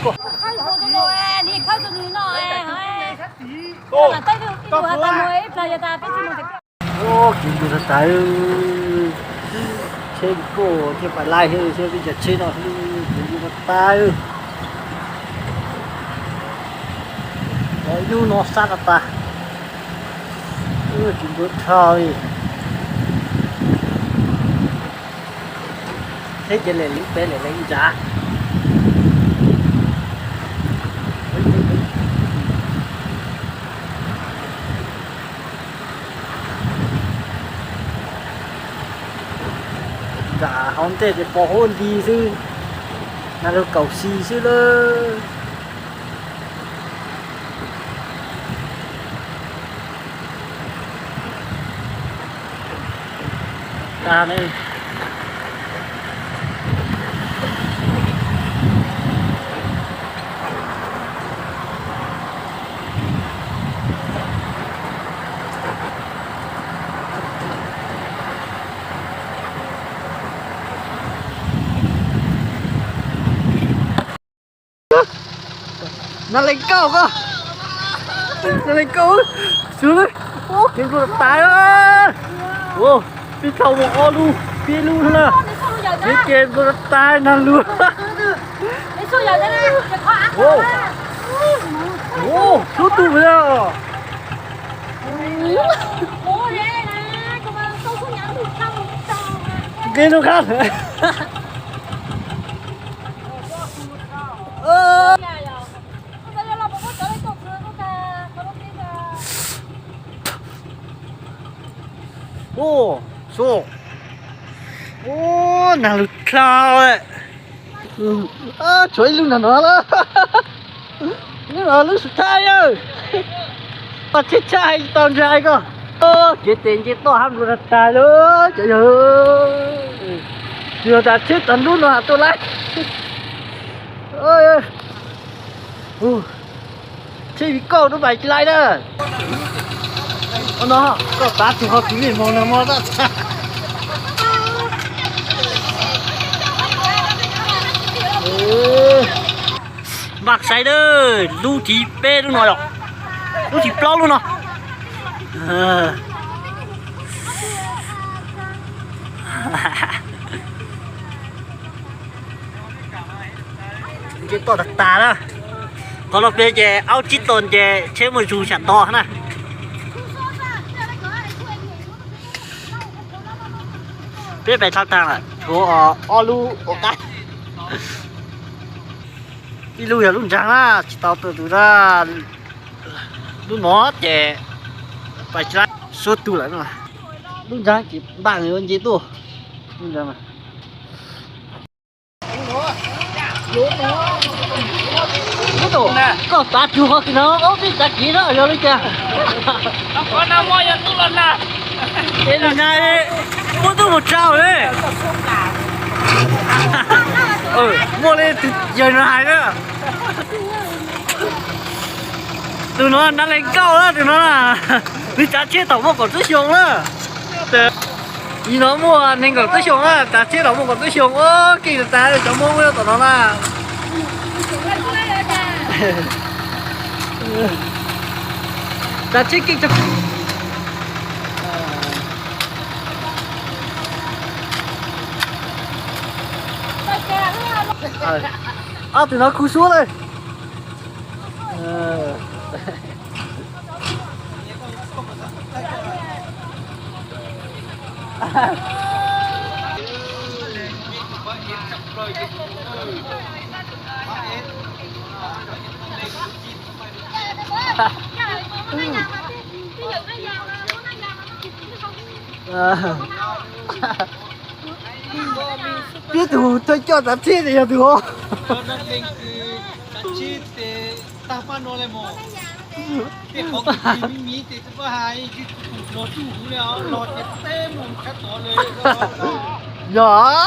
Kev ntug tas tas, tsheb koj thiab pais laij thiab thiab peb cov tsheb no, kev ntug tas tas. Ib hnub no sab tas tas, kev ntug dhau li. Thiab ces lem lub peb lem lem ntsav. Nram hauv ntej ces pos huab nti xwb, nag lug kaum xi xwb lawm. Nag leej kauj ko, nag leej kauj, xyov, kev ntug tas tas. Peb thauj mus ob lub, peb lub na, kev ntug tas tas nag lug. Ub, ub, tub tug yog. Kev ntug qab. Ub, xyov, ub, nag lug dlhau. Tshuav ib lub nag no lawm. Lub no lub xus thaj yawg. Tsheb tshaj hais tsis tau ntshai ko. Kev tes nce toj hab npluag tag tag lawm cov yawg. Tsis yog tas tsheb tag nrub no has tuaj laij. Tsheb vim kauj nub pais tsis laij na. No koj tav tug ho kwv yeej moog nag mo. Npaj saib lawm, lub thib peb lub no yom, lub thib plaub lub no. Nce toj tag tag na. Qhov no peb ces aub tsib toos ces tsheb muaj zug xyam nto na. Peb pais tshaj tag lawm, tshuav ob lub ua qab. Ib lub yog lub ntsaag na, tsis tau tus na. Lub no ces pais tsis laij, suav tug lawm no. Lub ntsaag ces npaj nws nce tuaj. Lub ntsaag na. Koj tav tug ho kis no, ob peb tav kiv na, yog li cas? Es nws nag, muab tub mus tsau li. Muaj li tus yawg no hais na. Tus no nag leej kauj na, tus no na. Nws tav tsheb thaum muaj kaum tsib xyoo na. Nim no muaj neeg nkaum tsib xyoo na, tav tsheb thaum muaj kaum tsib xyoo, ua keej tas tas cov Hmoob nyob tom no na. Tav tsheb keej. Ob tug no khu suab lawm. Peb tug thawj coj tav tsheb tias yog tus ho. Yog.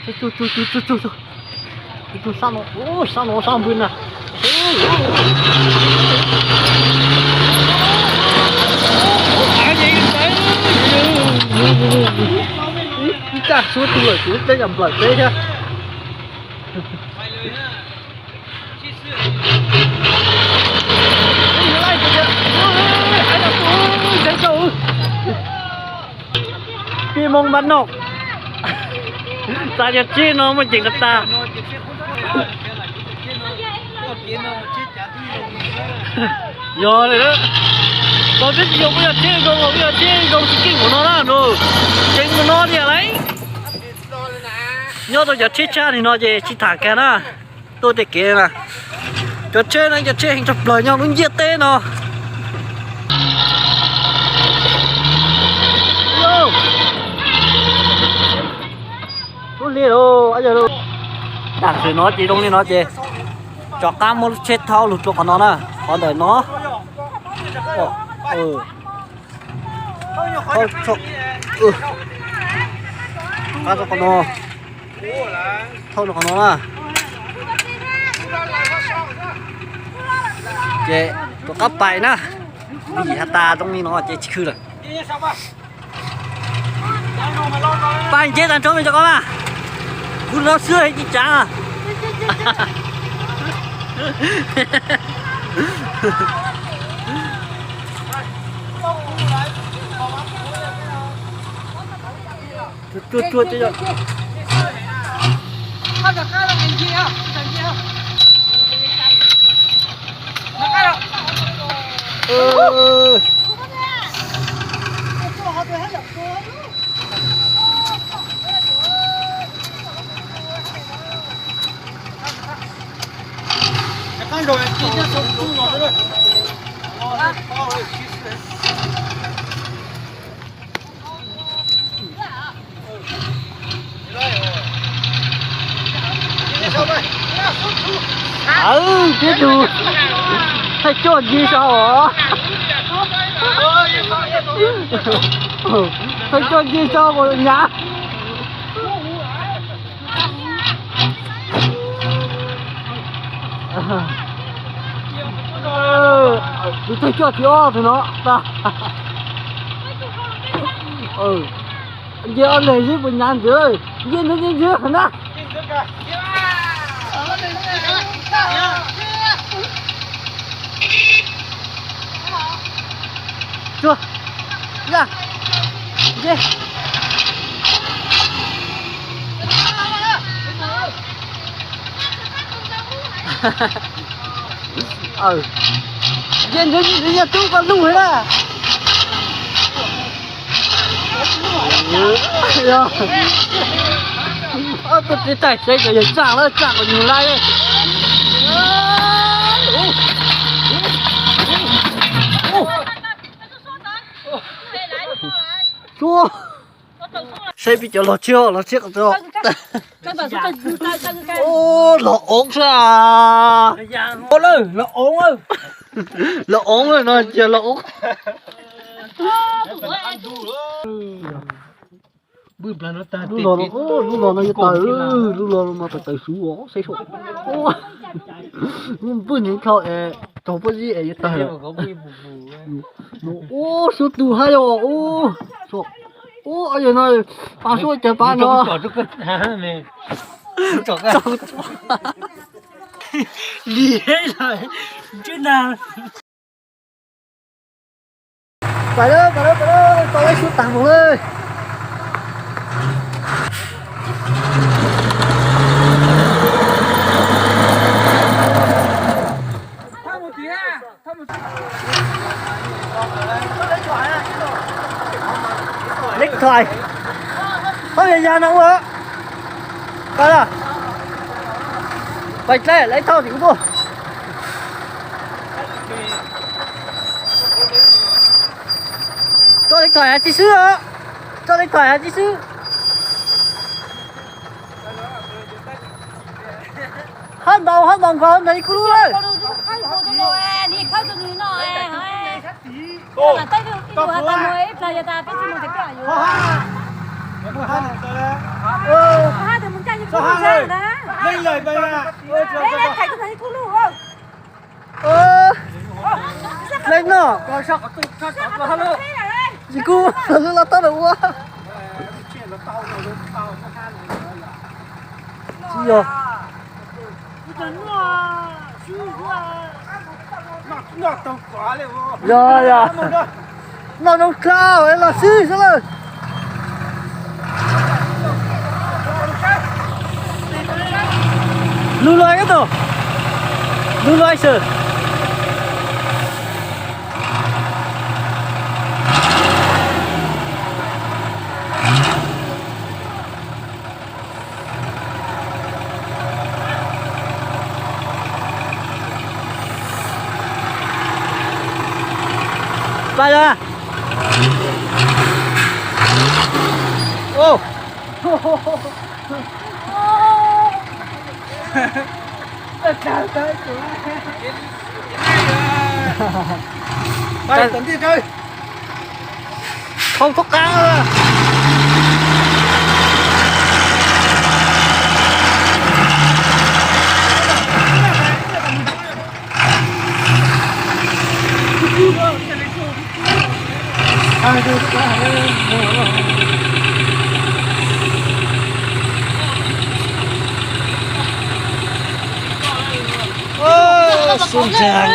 Tsuag tsuag tsuag tsuag tsuag tsuag. Tsuag tsuag sab no, ub, sab no sab npwg na. Ib tsam suab tu lawm kuv tej yam nplawm peb thiab. Pib Hmoob npab noj. Txav cov tsheb no muaj ceem tas tas. Yog li, tau tib tsis zoo muaj yog tsheb zoo, muaj yog tsheb zoo tsis keej mus no na nus. Ceev mus no tiag lauj. Nyob rau cov tsheb tshaj li no ces tsis tham kiag na. Tuaj tej kev na, cov tsheb no cov tsheb heev tshaj plaws nyob lub ntiaj teb no. Lub li, tam sim no ces zoo li no ces rov qab muab lub tsheb thauj los rau qhov no na, qhov ntawm no. Thauj, thauj qhov no, thauj rau qhov no na. Ces rov qab pais na, yim has tas zoo li no ces tsis khw lawm. Pais nce tag nrho me rov qab mas. Kuv no xwb tsis tsav. Tsuag tsuag tsuag. Aw, tib tug thaij cuaj ncig sau os. Thaij cuaj ncig sau ua nyav. Tus thaij cuaj thib ob tus no tas. Nce ob leeg xwb puas nyav ntxiv, nce ntxiv nce ntxiv na. Tsuag, ya, nce. Nce ntxiv ntxiv yog tub koj lug na. Tus tib taim seb cov yawg tsaaj lawm, tsaaj kom nyuag laj. Tsuag, seb peb cov los tshiab los tshiab kom tau. Los oov xwb. Los oov, los oov no ces los oov. Lub los no, lub los no yuav tawg, lub los no mas tawg tawg suv os, saib saib. Lub npwj nyeev dhau es raug pob zeb es yuav tawg lawm. Ub, suab tu hab yog ub. Ub, yog no, pab suab cas pab no. Li lawm, ntswb nag. Pais lawm, pais lawm, pais lawm, tau lawm, sub tag mus lawm. Leb thais, thaub yag yag no ua. Pais, pais dlaib lawv thauj tim kuv tuaj. Tso lawv thais hav tsis xwb os, tso lawv thais hav tsis xwb. Hab ntaus, hab ntaus nkaus ntawm kuv lub lawm. Leej no, tsis kuj lub laj tau ua. Tsis yog. Yog, yog. Noj zoo dlhau los xwb xwb lawm. Lug lug ib tug, lug lug xwb. Pais lawm. Không thoát cá. Ơ, sung trà.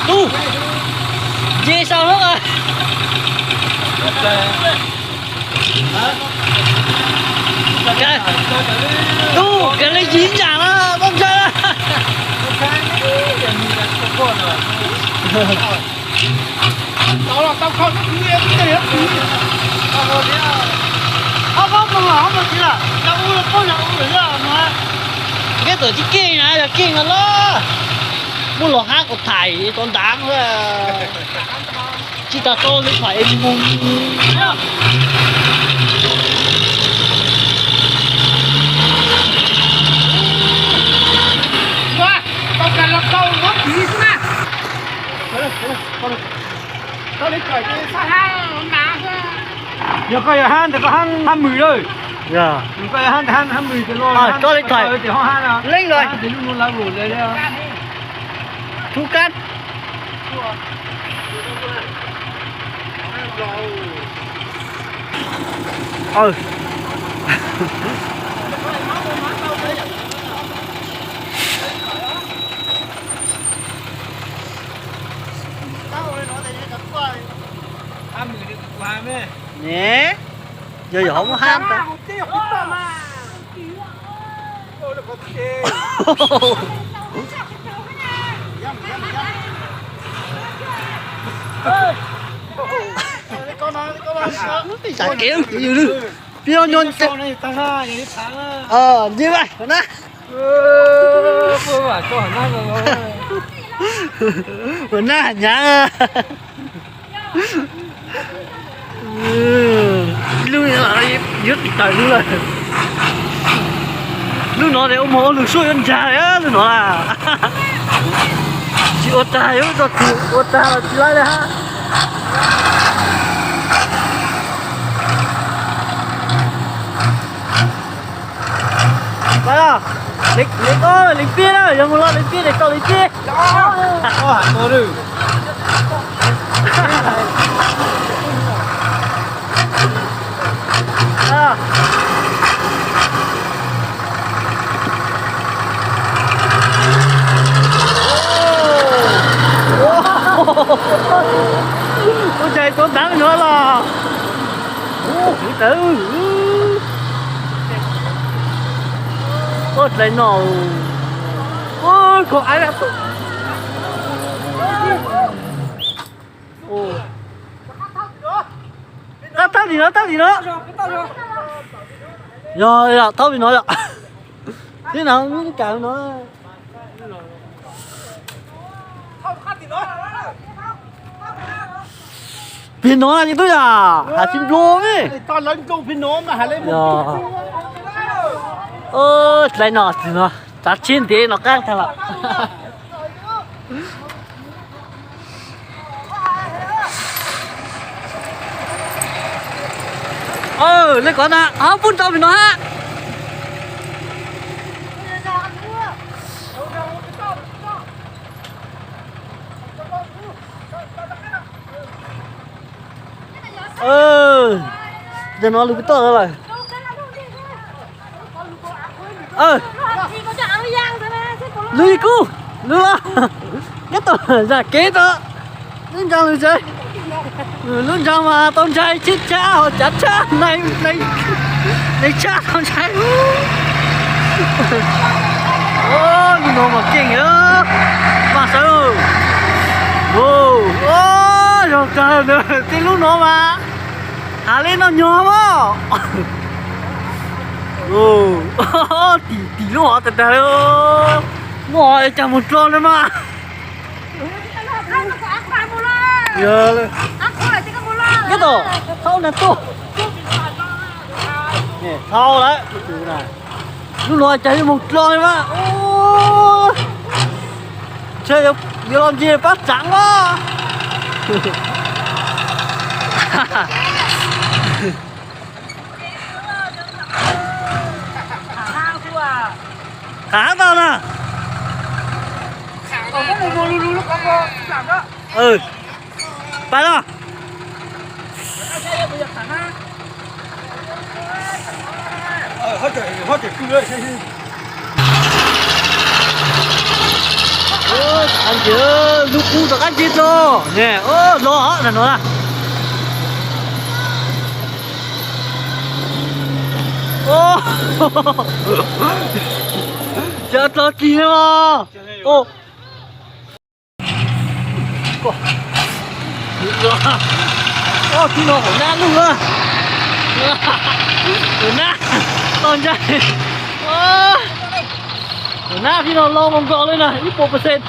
Tub, nce sau lawm. Tub, kawg li yim yam na, tub ntshai na. Neb tawm tsis keej na, yog keej no los muab los hab kom thaim rau nrad. Tsis tas tau li thaim mus. Yog koj yog hab ntawd koj hab hab mws lawm. Yog koj yog hab ntawd hab mws ces luag hab, koj li thaim, leej lawm. Tub kab. Ne, yog yog muab hab ntag. Peb tas kev yws lwm, peb nyob nyob. Nce vas na. Ua nab hnyav. Lub yuav tawm lub lawm. Lub no ces ua mos ua lwg suab yuav ntsag lub no. Tsis ua tag yuav tso twg, ua tag los tsis laib li hab. Pais, leeg ob leeg peb na, yog mus los leeg peb ces tau leeg peb. Ua dlaim no. Ua koj aib lawm. Thauj tim no, thauj tim no. Yog, yog, thauj tim no yom. Tib no, kam no. Pem no ces tub yam, has tsis nplua ne. Dlaim no, tsis no, tsav tsheb ntev no qab tag lawm. Leej kov na, ho pub nrau pem no hab. Ntawm no lug pem toj lawm. Lug ib kub, lug los. Kab tom zam kev tod. Lub ntsaa lug tsev. Lub ntsaa mas tau ntshai tsheb tshab ho cav tshab, neeg tshab tau ntshai. Lub no mas keej, mas sawv. Zog tag, tej lub no mas has le noj nyog mas. Tim, tim lub hov tag tag li. Lub hov cas mus dlua li mas. Nyob tom thauj na tuaj. Thauj lawm. Lub no cas yuav mus dlua li mas. Ntshe yuav los ncig pab tsaav mas. Qham hab tau na. Pab no. Lub kub rov qab ncig tso ne, los no na. Cov tso tig mas. Tib no hauv nab lug na. Hauv nab tau ntshai. Hauv nab tib no lo mus nkaus li na, ib puas percent.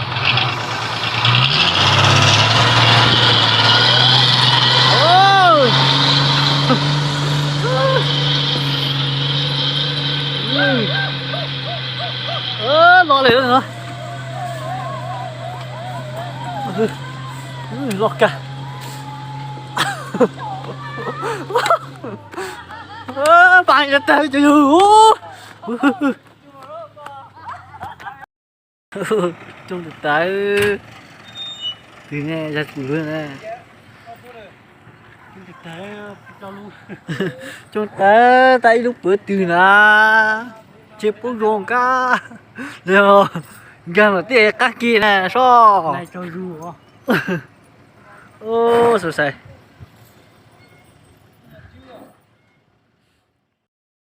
Lo lawm. Los kag. Pab tag cov yug. Tsoo tawv tawv. Twg ne, yog kuv lub ne. Tsoo tawv tag ib lub puav twg na. Tsis pub zoo kab. Nkag los tej qab kiag na sob. Xus xais.